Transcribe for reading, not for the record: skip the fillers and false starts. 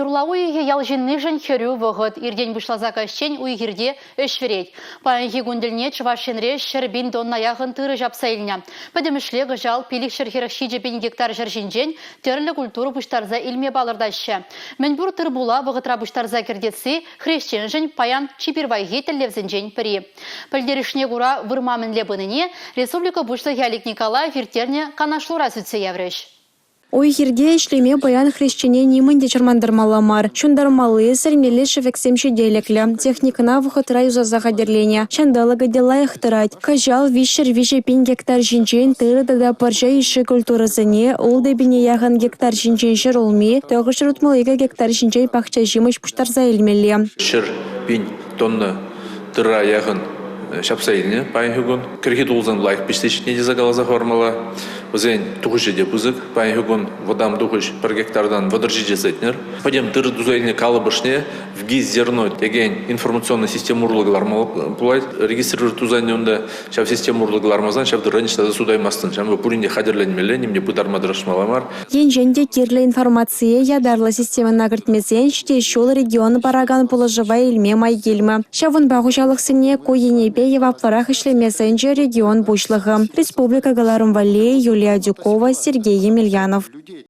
Ҫурла уйӑхӗ ял ҫыннишӗн хӗрӳ вӑхӑт. Иртен пуҫласа каҫчен уй-хирте ӗҫ вӗрет. Паянхи кун тӗлне Чӑваш Енре 100 000 тонна яхӑн тырӑ ҫапса илнӗ. Пӗтӗмӗшле кӑҫал 547 пин гектар ҫӗр ҫинчен тӗрлӗ культура пуҫтарса илме палӑртаҫҫӗ. Мӗнпур тыр-пула вӑхӑтра пуҫтарса кӗртесси хресченшӗн паян чи пирвайхи тӗллевсенчен пӗри. Пӗлтерӗшне кура вырма мӗнле пынине республика Пуҫлӑхӗ Олег Николаев ирттернӗ канашлура сӳтсе яврӗҫ. Уй-хирте ӗҫлеме паян хресчене нимӗн те чӑрмантармалла мар. Ҫунтармалли, сӗрмелли шӗвексем ҫителӗклӗ. Техникӑна вӑхӑтра юсаса хатӗрленӗ. Ҫанталӑкӗ те лайӑх тӑрать. Кӑҫал 303 пин гектар ҫинчен тырӑ тата пӑрҫа йышши культурӑсене, ултӑ пине яхӑн гектар ҫинчен ҫӗрулми, 962 гектар ҫинчен пахча ҫимӗҫ пуҫтарса илмелле. 100 пин тонна тырра яхӑн ҫапса илнӗ паянхи кун. Кӗрхи тулсан лайӑх пиҫсе ҫитнӗ тесе каласа хӑвармалла. Вӗсен тухӑҫӗ те пысӑк. Паянхи кун вӑтам тухӑҫ пӗр гектартан 37 центнер. Пӗтӗм тырӑ туса илнӗ калӑпӑшне ВГИС зерно текен информационный система урлӑ кӑларма пулать. Регистрировать туса илнӗ унта ҫав система урлӑ кӑлармасан ҫав тырра ниҫта та сутаймастӑн. Ҫавӑнпа пурин те хатӗрленмелле, ним те пытарма тӑрӑшмалла мар. Енчен те кирлӗ информацие ятарлӑ системӑна кӗртмесен ҫитес ҫул регион паракан пулӑшӑва илме май килмӗ. Ҫавӑнпа хуҫалӑхсене ку енӗпе яваплӑрах ӗҫлеме сӗнчӗ регион пуҫлӑхӗ. Республика кӑларӑм валли Юлия Адюкова, Сергей Емельянов.